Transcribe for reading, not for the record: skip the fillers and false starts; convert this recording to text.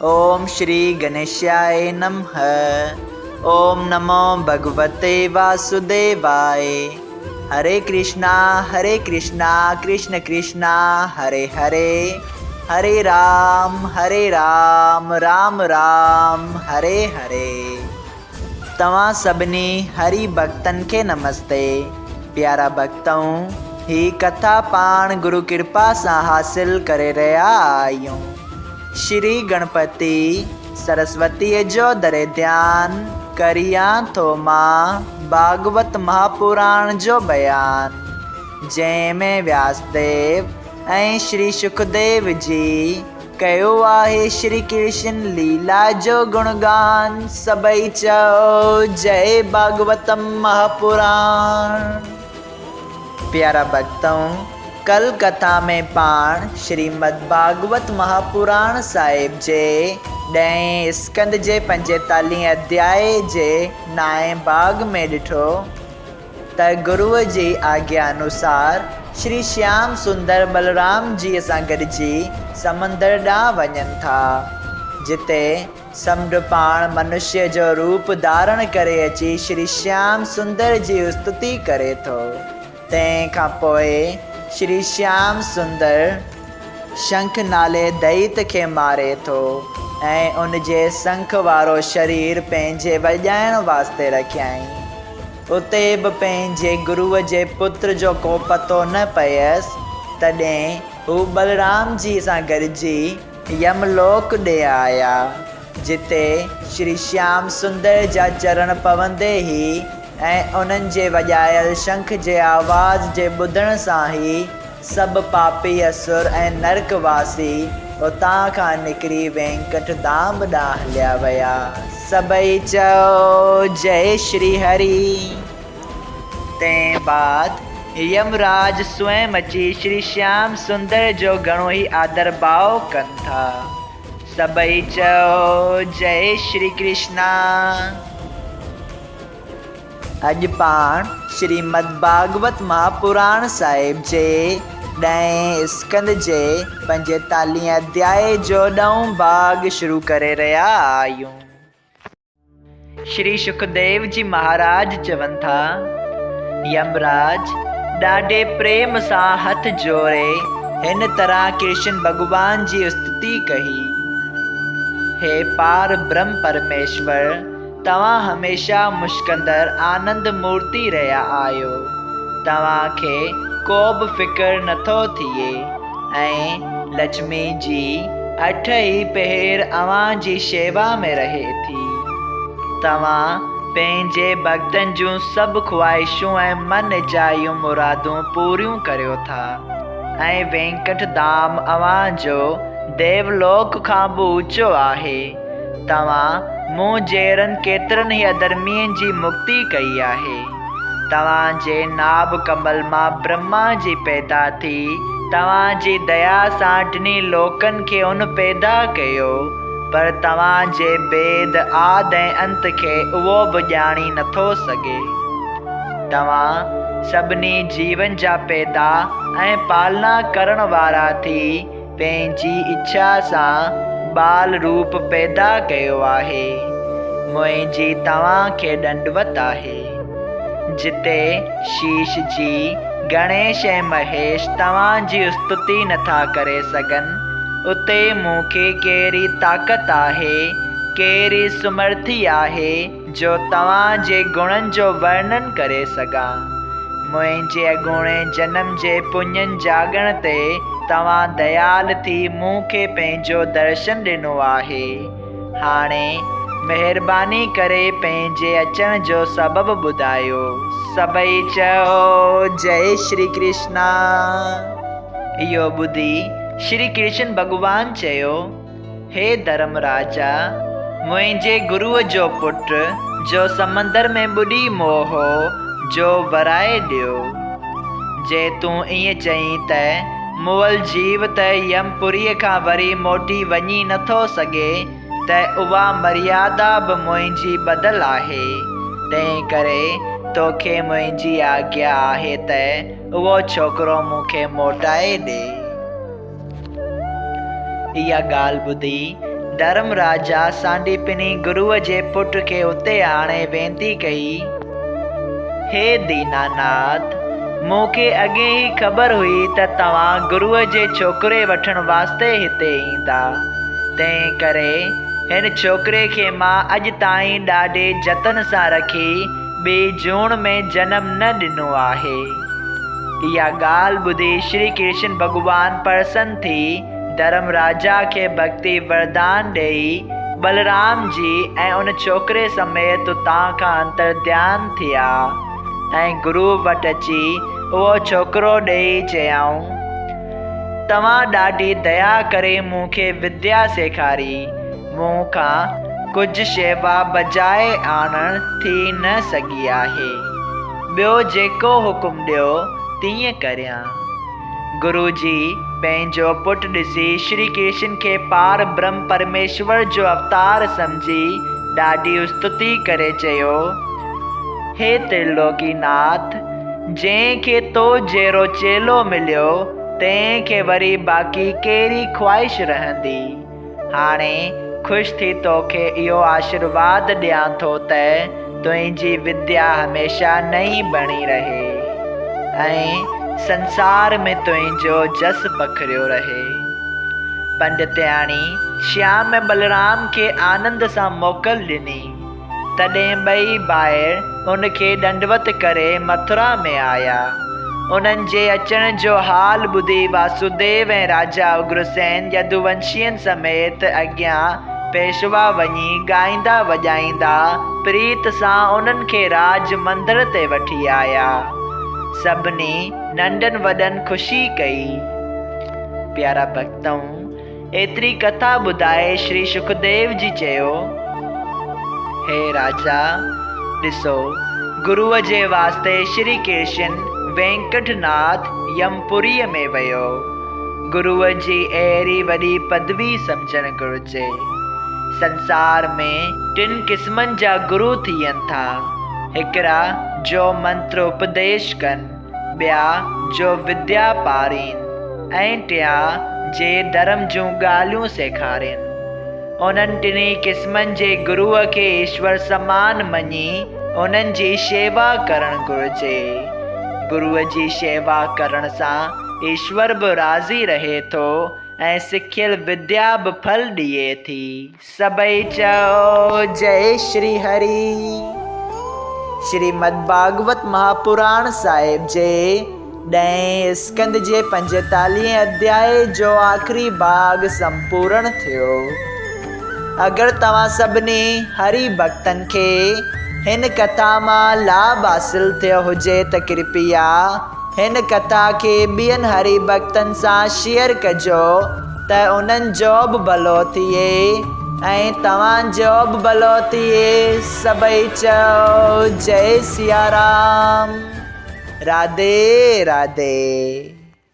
اوم شري گنيشاء نمه اوم نمو ڀڳوتي واسوديواء هري ڪرشنا هري ڪرشنا ڪرشن ڪرشنا هري هري هري رام هري رام رام رام هري هري. توهان سڀني هري ڀڳتن کي نمستي. پيارا ڀڳتؤ! هي ڪٿا پاڻ گرو ڪرپا سان حاصل ڪري رهيا آهيون. شري گڻپتي سرسوتيء جو دري ڌيان ڪريان ٿو مان ڀاڳوت مهاپراڻ جو بيان، جنهن ۾ وياسديو ۽ شري شڪديو جي ڪيو آهي شري ڪرشن ليلا جو گڻگان، سڀئي چئو جئي ڀاڳوتم مهاپراڻ. پيارا ڀڳتؤ! ڪل ڪٿا ۾ پاڻ شريمد ڀاڳوت مهاپراڻ صاحب جي ڏهين اسڪنڌ جي پنجيتاليهين اڌيائي جي نائين ڀاڳ ۾ ڏٺو ته گروء جي آگيا انوسار شري شيام سندر ٻلرام جيء سان گڏجي سمندر ڏانهن وڃن ٿا، جتي سمنڊ پاڻ منشيء جو روپ ڌارڻ ڪري اچي شري شيام سندر جي استتي ڪري ٿو. تنهن کان پوء شري شيام سندر شنک نالي دئيت کي ماري ٿو ۽ ان جي سنک وارو شرير پنهنجي وڄائڻ واسطي رکيائين. اتي به پنهنجي گروء جي پتر جو ڪو پتو نه پيس، تڏهن هو ٻلرام جي سان گڏجي يم لوڪ ڏي آيا، جتي شري شيام سندر جا چرڻ پوندي ئي ۽ انهن جي وڄايل شنک جي آواز جي ٻڌڻ سان ئي سڀ پاپي اسر ۽ نرڪ واسي اتان کان نڪري وينڪٽ ڌام ڏانهن هليا ويا. سڀئي چئو جئي شري هري. تنهن بعد يمراج سوئم اچي شري شيام سندر جو گهڻو ئي آدر ڀاء ڪن ٿا. سڀئي چئو جئي شري ڪرشنا. اڄ پاڻ شريمد ڀاڳوت مهاپراڻ صاحب جي ڏهين اسڪنڌ جي پنجيتاليهين اڌيائي جو ڏهون ڀاڳ شروع ڪري رهيا آهيون. شري شڪديو جي مهاراج چون ٿا، يمراج ڏاڍي پريم سان هٿ جوڙي هن طرح ڪرشن ڀڳوان جي استتي ڪئي، هي پار برهم پرميشور! توهان هميشه مشڪندڙ آنند مورتي رهيا آهيو. توهان کي ڪو به فڪر نٿو ٿئي ۽ لڇمي جي اٺ ئي پهر اوهان جي شيوا ۾ رهي ٿي. توهان پنهنجي ڀڳتن جون سڀ خواهشون ۽ من اچايون مرادون پوريون ڪريو ٿا ۽ وينڪٽ ڌام اوهان جو ديولوڪ کان به اوچو آهي. توهان مون جهڙن ڪيترن ئي اڌرمين جي مڪتي ڪئي آهي. توهان جي ناڀ ڪمل مان برهما جي پيدا ٿي، توهان جي ديا سان ٽنهي لوڪن کي ان پيدا ڪيو، پر توهان جي ڀيد، آد ۽ انت کي اهو به ڄاڻي نٿو سگهي. توهان سڀني جيون جا پيدا ۽ پالنا ڪرڻ وارا ٿي، پنهنجي اڇا سان ٻال روپ پيدا ڪيو آهي. منهنجي توهان کي ڏنڊوت آهي. جتي شيش جي، گڻيش ۽ مهيش توهان جي استتي نٿا ڪري سگهن، اتي مون کي ڪهڙي طاقت آهي، ڪهڙي سمرٿي آهي جو توهان جي گڻن جو ورنن ڪري سگهان. منهنجي اڳوڻي جنم جي پڃن جاڳڻ تي توهان ديال ٿي مون کي پنهنجو درشن ڏنو آهي. هاڻي مهرباني ڪري پنهنجي اچڻ جو سبب ٻڌايو. سڀئي چئو جئي شري ڪرشنا. اهو ٻڌي شري ڪرشن ڀڳوان چيو. هي ڌرم راجا! منهنجي گروء جو پٽ، جو سمندر ۾ ٻڏي مئو هو، جو ورائي ڏيو. جي تون ائين چئين ته مئل جيو ته يمپوريء کان وري موٽي وڃي نٿو سگهي، ته اها مريادا به منهنجي ٻڌل آهي. تنهنڪري توکي منهنجي آگيا آهي ته اهو ڇوڪرو مون کي موٽائي ڏي. اها ڳالهه ٻڌي ڌرم راجا سانڊيپني گروء جي پٽ کي اتي آڻي وينتي ڪئي، هي ديناناٿ! مون کي اڳي ئي خبر هئي ته توهان گروء جي ڇوڪري وٺڻ واسطي هتي ايندا، تنهن ڪري هن ڇوڪري کي مان اڄ تائين ڏاڍي جتن سان رکي ٻي جوڻ ۾ جنم نه ڏنو آهي. اها ڳالهه ٻڌي شري ڪرشن ڀڳوان پرسن ٿي ڌرم راجا کي ڀڳتي وردان ڏيئي ٻلرام جي ۽ ان ڇوڪري سميت اتان کان انترڌيان ٿيا ۽ گرو وٽ اچي اهو ڇوڪرو ڏيئي چيائون، توهان ڏاڍي ديا ڪري مون کي وديا سيکاري، مون کان ڪجهه شيوا بجاء آڻڻ ٿي نه سگهي آهي. ٻيو جيڪو حڪم ڏيو تيئن ڪريان. گرو جي پنهنجو پٽ ڏسي شري ڪرشن کي پار برهم پرميشور جو اوتار سمجهي ڏاڍي استتي ڪري چيو، هي ترلوڪي ناٿ! جنهن کي تو جهڙو چيلو مليو، تنهن کي وري باقي ڪهڙي خواهش رهندي؟ هاڻي خوش ٿي توکي اهو آشرواد ڏيان ٿو ته تنهنجي وديا هميشه نئين بڻي رهي ۽ سنسار ۾ تنهنجو جس پکڙيو رهي. پنڊتياڻي شيام ۽ ٻلرام کي آنند سان موڪل ڏني. تڏهن ٻئي ڀائر ان کي ڏنڊوت ڪري مٿرا ۾ آيا. انهن جي اچڻ جو حال ٻڌي واسوديو ۽ راجا اگرسين يدوونشين سميت اڳيان پيشوا وڃي ڳائيندا وڄائيندا پريت سان انهن کي راج مندر تي وٺي آيا. سڀني ننڍن وڏن خوشي ڪئي. پيارا ڀڳتؤ! ايتري ڪٿا ٻڌائي شري شڪديو جي چيو، هي راجا! ڏسو، گروء جي واسطي شري ڪرشن وينڪٽ ناٿ يمپوريء ۾ ويو. گروء جي اهڙي وڏي پدوي سمجهڻ گهرجي. سنسار ۾ ٽن قسمن جا گرو ٿين ٿا، هڪڙا جو منتر اپديش ڪن، ٻيا جو وديا پارين ۽ ٽيان جي ڌرم جون ڳالهيون سيکارين. انهن ٽنهي قسمن جي گروء کي ايشور سمان مڃي انهن جي شيوا ڪرڻ گهرجي. گروء جي شيوا ڪرڻ سان ايشور به راضي رهي ٿو ۽ سکيل وديا به ڦل ڏئي ٿي. سڀئي چئو جئي شري هري. شريمد ڀاڳوت مهاپراڻ صاحب جي ڏهين اسڪنڌ جي پنجيتاليهين اڌيائي جو آخري ڀاڳ سمپورڻ ٿيو. اگر توهان سڀني هري ڀڳتن کي هن ڪٿا مان لاڀ حاصل ٿيو هجي ته ڪرپيا هن ڪٿا کي ٻين هري ڀڳتن سان شيئر ڪجو ته انهن جو به ڀلو ٿئي ۽ توهان جو به ڀلو ٿئي. سڀئي چئو جئي سيارام. راڌي راڌي.